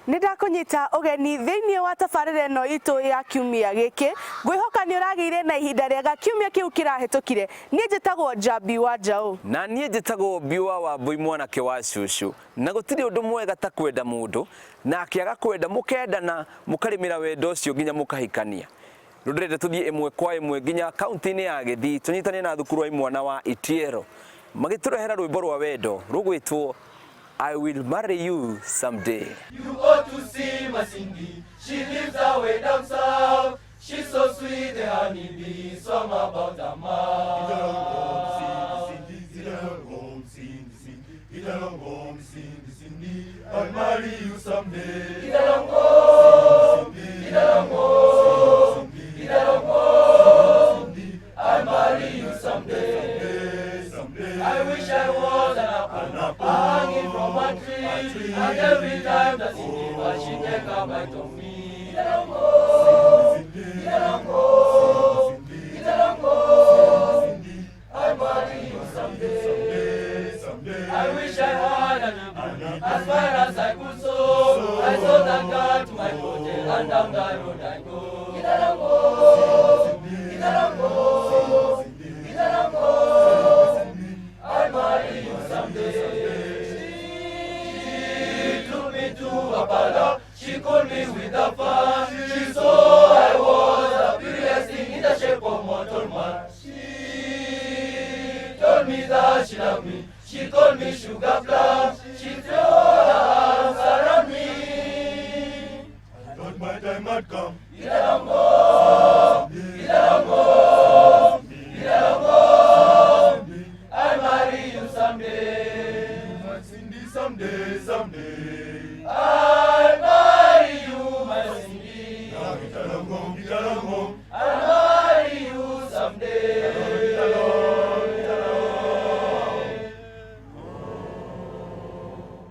Nĩ ndakũnyita ũgeni thĩinĩ wa tabarĩra ĩno itũ ya kiumia gĩkĩ. Ngwĩhoka nĩ ũragĩire na ihinda rĩega kiumia kĩu kĩrahĩtũkire. Niĩ njĩtagwo Njambi wa Njaũ. Na niĩ njĩtagwo Biũa wa Mbũi mwanake wa cũcũ. Na gũtirĩ ũndũ mwega ta kwenda mũndũ na akĩaga kwenda, mũkendana mũkarĩmĩra wendo ũcio nginya mũkahikania. Rĩu ndĩrenda tũthiĩ ĩmwe kwa ĩmwe nginya kaunti-inĩ ya Gĩthii tũnyitane na thukuru wa imwana wa Itiero magĩtũrehera rwĩmbo rwa wendo rũgwĩtwo I will marry you someday. You ought to see my Cindy. She lives away down south. She's so sweet, the honeybee. So I'm about a mile. I'll marry you someday. I'll marry you someday. I wish I was an apple hanging from a tree. And every time that Cindy was, she take a bite of me. I'll marry you someday. I wish I had an apple as far as I could sow. I sold that girl to my hotel and down the road I go. I'll marry you someday. She took me to a parlor. She called me with a fan. She saw I was the prettiest thing in the shape of mortal man. She told me that she loved me. She called me sugar plum. She threw her arms around me. I thought my time had come. I'll marry you someday. My Cindy, someday, someday. I'll marry you, my Cindy. Now get along home, get along home. I'll marry you someday.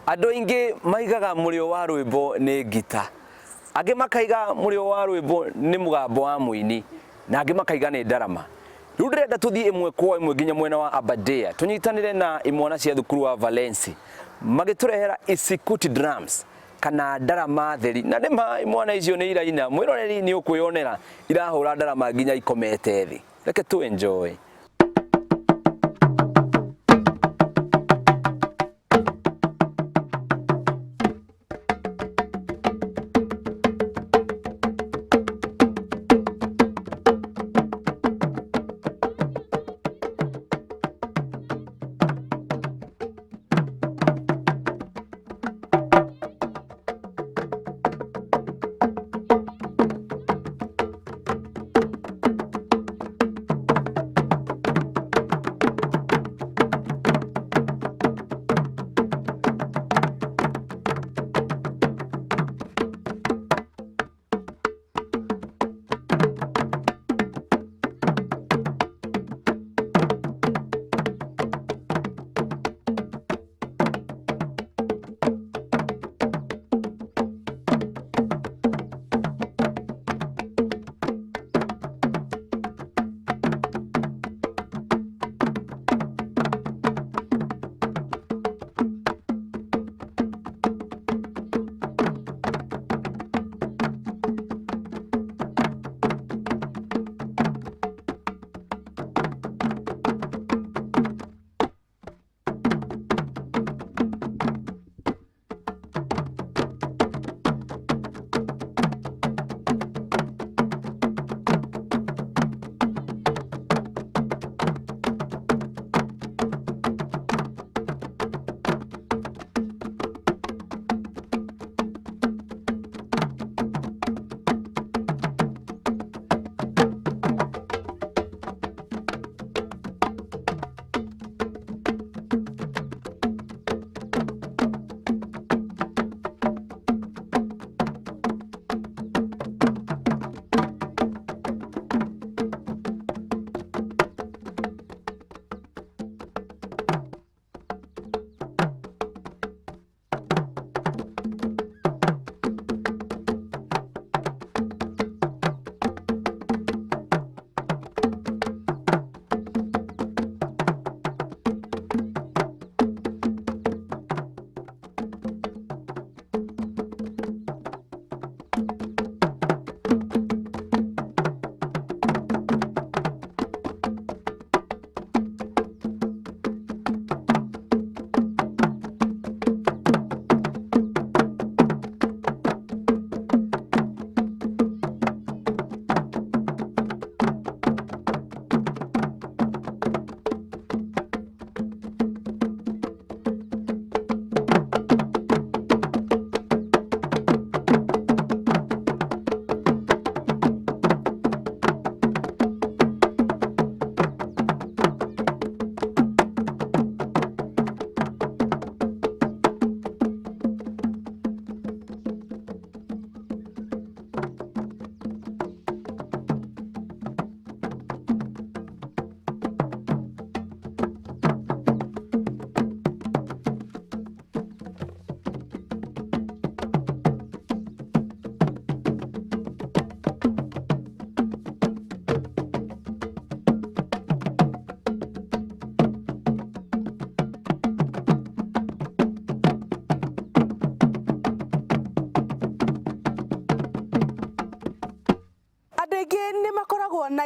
Andũ aingĩ maigaga mũrĩo wa rwĩmbo nĩ ngita, angĩ makaiga mũrĩo wa rwĩmbo nĩ mũgambo wa mũini, na angĩ makaiga nĩ ndarama. Rĩu ndĩrenda tũthiĩ ĩmwe kwa ĩmwe nginya mwena wa Aberdare tũnyitanĩre na imwana cia thukuru wa Valensi magĩtũrehera Isikuti drums kana ndarama theri. Na nĩma imwana icio nĩ iraina, mwĩroreri nĩ ũkwĩyonera irahũra ndarama nginya ikomete thĩ. Reke tũ enjoy.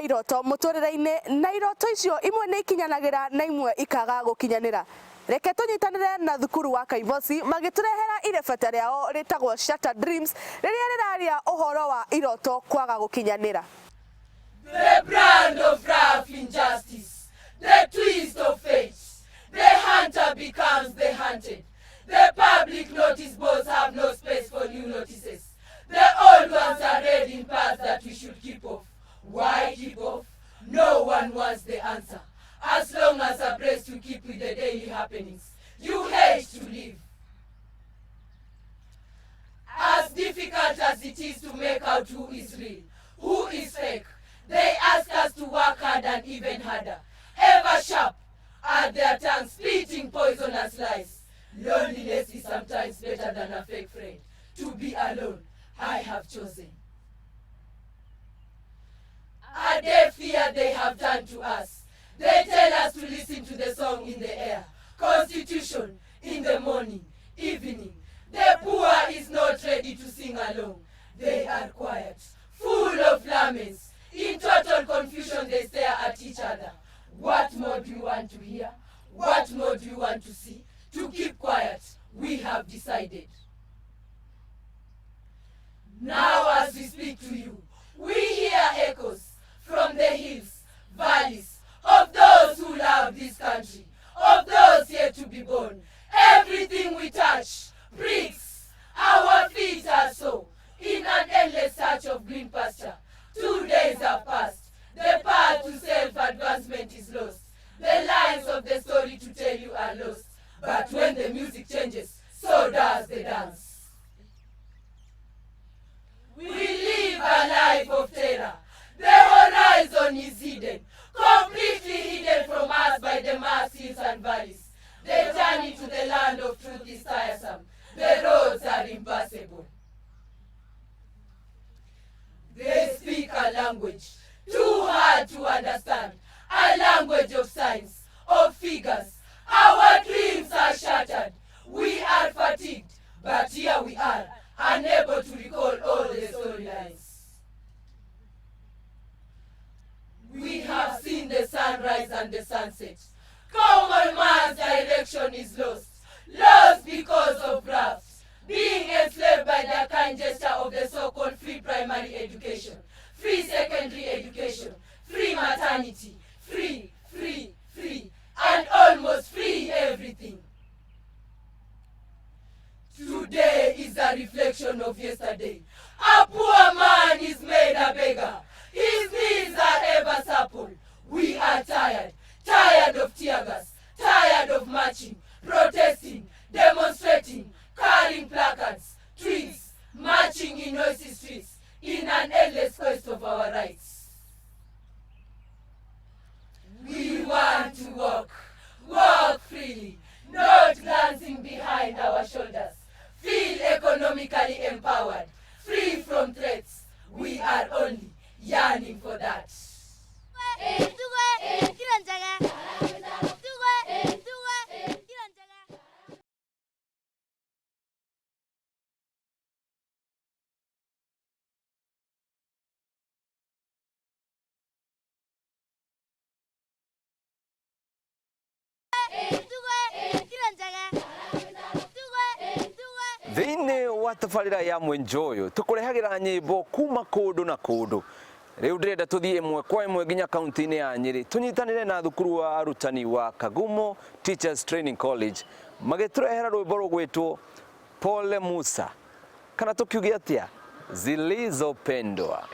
iroto mũtũrĩre-inĩ na iroto icio imwe nĩ ikinyanagĩra na imwe ikaga gũkinyanĩra. Reke tũnyitanĩre na thukuru wa Kaivosi magĩtũrehera irebeta rĩao rĩtagwo Shattered Dreams rĩrĩa rĩraria ũhoro wa iroto kwaga gũkinyanĩra. The brand of rough injustice, the twist of fate, the hunter becomes the hunted. The public notice boards have no space for new notices. The old ones are read in parts that we should keep off. Why keep off? No one wants the answer. As long as abreast you keep with the daily happenings, you hate to live. As difficult as it is to make out who is real, who is fake, they ask us to work hard and even harder. Ever sharp are their tongues spitting poisonous lies. Loneliness is sometimes better than a fake friend. To be alone, I have chosen. A deaf ear they have turned to us. They tell us to listen to the song in the air. Constitution in the morning, evening. The poor is not ready to sing along. They are quiet, full of laments. In total confusion, they stare at each other. What more do you want to hear? What more do you want to see? To keep quiet, we have decided. Now, as we speak to you, we hear echoes from the hills, valleys, of those who love this country, of those yet to be born. Everything we touch pricks. Our feet are sore in an endless search of green pasture. 2 days have passed. The path to self-advancement is lost. The lines of the story to tell you are lost. But when the music changes, so does the dance. We live a life of terror. The horizon is hidden, completely hidden from us by the mass hills and valleys. The journey to the land of truth is tiresome. The roads are impassable. They speak a language too hard to understand, a language of signs, of figures. Our dreams are shattered. We are fatigued, but here we are, unable to recall all the storylines. We have seen the sunrise and the sunset. Common man's direction is lost. Lost because of graft. Being enslaved by the kind gesture of the so-called free primary education, free secondary education, free maternity, free, free, free, and almost free everything. Today is a reflection of yesterday. A poor man is made a beggar. His knees are ever supple. We are tired, tired of tear gas, tired of marching, protesting, demonstrating, carrying placards, tweets, marching in noisy streets, in an endless quest of our rights. We want to walk, walk freely, not glancing behind our shoulders. Feel economically empowered, free from threats. We are only yearning for that. Thĩinĩ wa tabarĩra ya Mwenjoyo tũkũrehagĩra nyĩmbo kuma kũndũ na kũndũ. Rĩu ndĩrenda tũthiĩ ĩmwe kwa ĩmwe nginya kaunti-inĩ ya Nyĩrĩ tũnyitanĩre na thukuru wa arutani wa Kagumo Teachers Training College magĩtũrehera rwĩmbo rũgwĩtwo Pole Musa, kana tũkiuge atĩa, Zilizopendwa.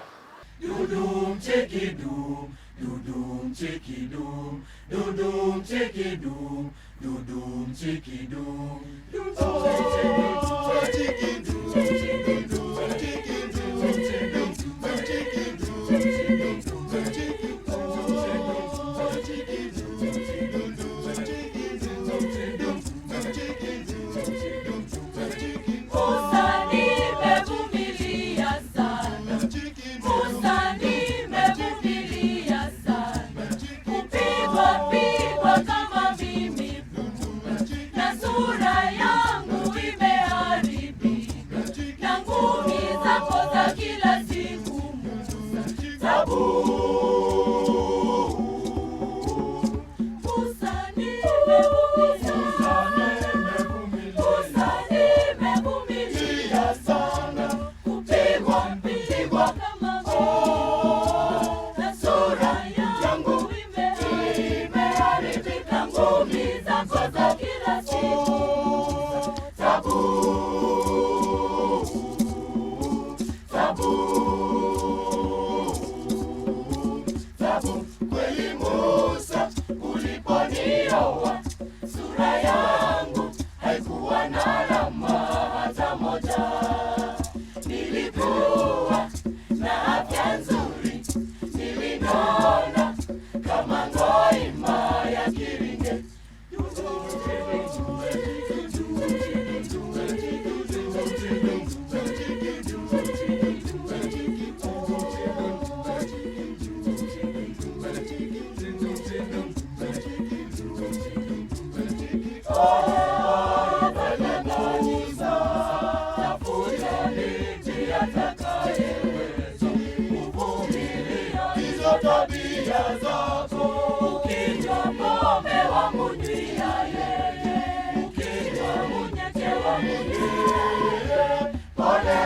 Dudum chiki dum, dudum chiki dum, dudum chiki dum, dudum chiki dum, dum chiki dum, chiki dum, chiki dum, chiki dum, chiki Musa, nimevumilia sana. Musa, nimevumilia sana. Kupigwa pigwa kama mimi punda, na sura yangu imeharibika. Tabu kweli Musa, uliponioa sura yangu haikuwa na alama hata moja. Nilikuwa na afya nzuri, nilinona kama ngoima ya kiringe. Hizo tabia zako, ukinywa pombe wamunywia yeye, ukinywa munyeke wamunywia yeye. Pole, pole,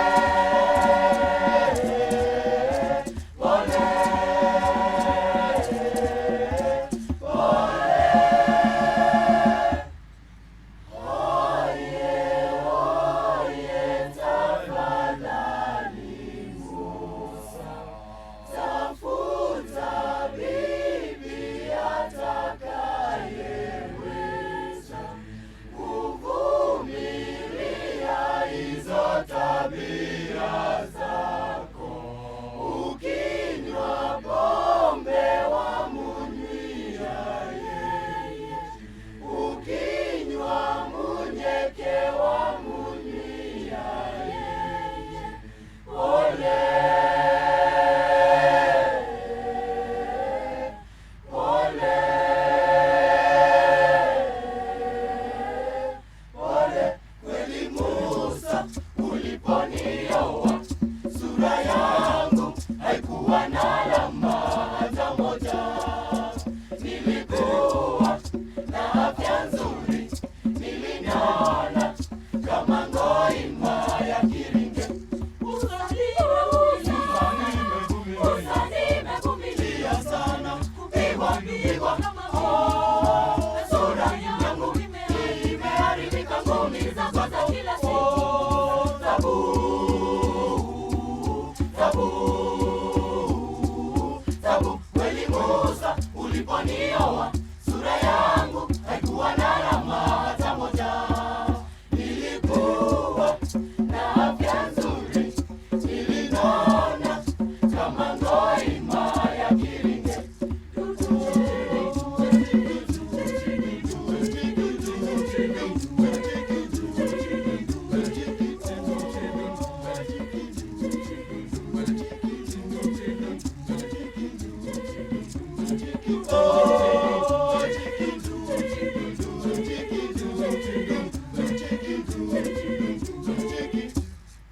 tafuta bibi atakayeweza kuvumilia hizo tabia zako. Ukinywa pombe wamunywia yeye, ukinywa munyeke wamunywia yeye. Pole, pole, pole kweli Musa, uliponioa sura yangu haikuwa na alama hata moja. Nilikuwa na afya nzuri, nilinona kama ngoima ya kiringe. Nimevumilia sana kupigwa pigwa, oh, sura yangu imeharibika, ngumi zako kila siku. Oh, tabu, tabu, tabu kweli Musa, uliponioa sura yangu haikuwa na alama hata moja. Nilikuwa na afya nzuri, nilinona kama ngoima ya kiringe.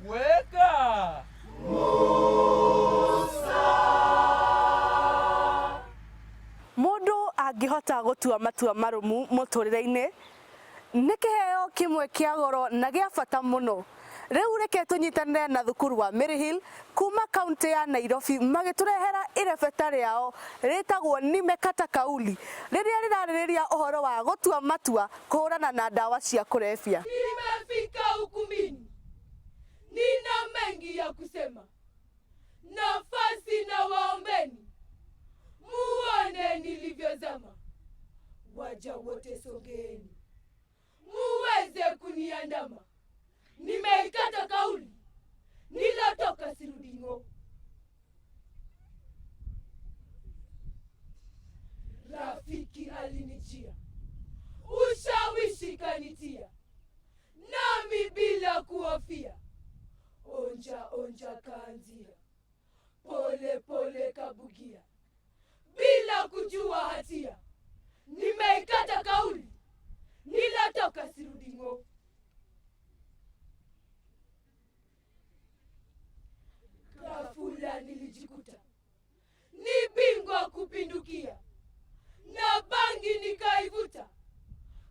Weka! Mundu angĩhota gũtua matua marũmu mũtũrĩre-inĩ nĩ kĩheo kĩmwe kĩa goro na gĩa bata mũno. Rĩu reke tũnyitanĩre na thukuru wa Maryhill kuma kaunti ya Nairobi magĩtũrehera irebeta rĩao rĩtagwo Nimekata Kauli, rĩrĩa rĩrarĩrĩria ũhoro wa gũtua matua kũhũrana na ndawa cia kũrebia. Nimefika ukumbini, nina mengi ya kusema, nafasi na waombeni, muone nilivyozama. Waja wote songeeni, muweze kuniandama. Nimeikata kauli, nilotoka sirudi ng'o. Rafiki alinijia, ushawishi kanitia, nami bila kuhofia, onja onja kaanzia, pole pole kabugia, bila kujua hatia. Nimeikata kauli, nilotoka sirudi ng'o. Ghafula nilijikuta ni bingwa kupindukia, na bangi nikaivuta,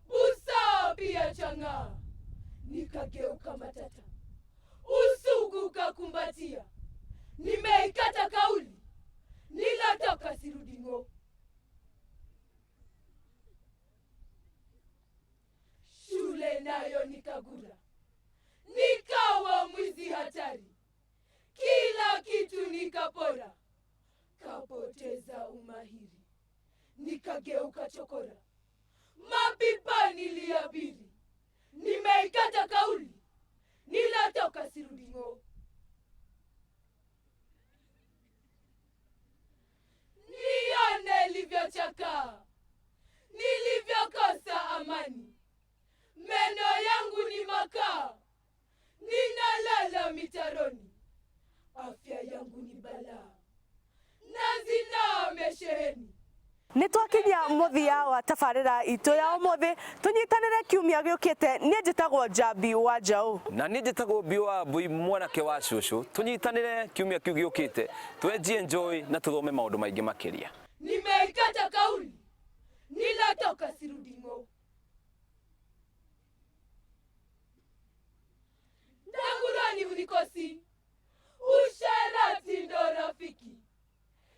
busaa pia chang'aa, nikageuka matata, usugu kakumbatia. Nimeikata kauli, nilotoka sirudi ng'o. Shule nayo nikagura, nikawa mwizi hatari, kila kitu nikapora, kapoteza umahiri. Nikageuka chokora, mapipa niliabiri. Nimeikata kauli, nilatoka sirudi ng'o. Nione nilivyochakaa, nilivyokosa amani. Meno yangu ni makaa, ninalala mitaroni. Afya yangu ni balaa, na zinaa mesheheni. Nä twakinyia muthia wa tabarĩra itũ ya ũmũthĩ. Tũnyitanĩre kiumia gĩũkĩte. Niĩ njĩtagwo Njambi wa Njaũ. Na niĩ njĩtagwo Biũ wa Mbui, mwanake wa cũcũ. Tũnyitanĩre kiumia kĩu gĩũkĩte, twenjie enjoy na tũthome maũndũ maingĩ makĩria. Nimeikata kauli, nilatoka sirudi ng'o. Ndangurani hunikosi, usherati ndo rafiki,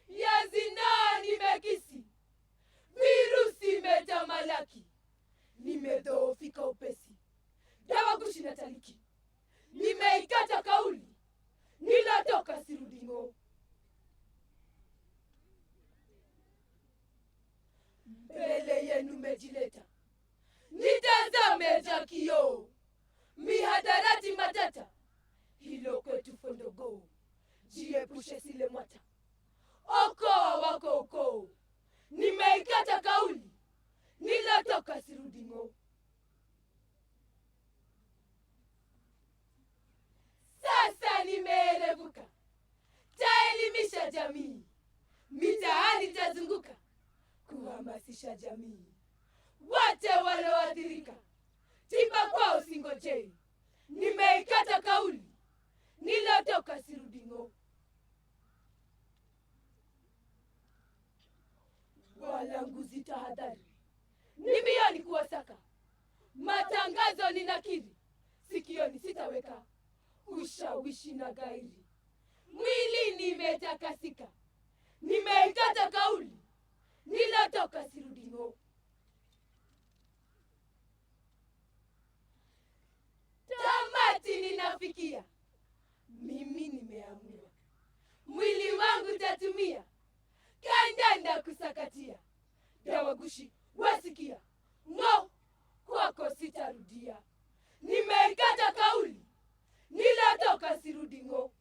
ya zinaa nimekisi, virusi imetamalaki, nimedhoofika upesi, dawa gushi na taliki. Nimeikata kauli, nilatoka sirudi ng'o. Mbele yenu mejileta, nitazame ja kioo, mihadarati matata, hilo kwetu fondogo, jiepushe sile mwata, okoa wako ukoo. Nimeikata kauli, nilatoka sirudi ng'o. Sasa nimeerevuka, taelimisha jamii, mitaani tazunguka kuhamasisha jamii, wote walioathirika, tiba kwao singojei. Nimeikata kauli, nilotoka sirudi ng'o. Walanguzi tahadhari, ni mbioni kuwasaka, matangazo ninakiri, sikioni sitaweka, ushawishi na gairi, mwili nimetakasika, nimeikata kauli, nilotoka sirudi ng'o. Tamati ninafikia, mimi nimeamua, mwili wangu tatumia, kandanda kusakatia, dawa gushi wasikia, ng'o kwako sitarudia. Nimeikata kauli, nilotoka sirudi ng'o.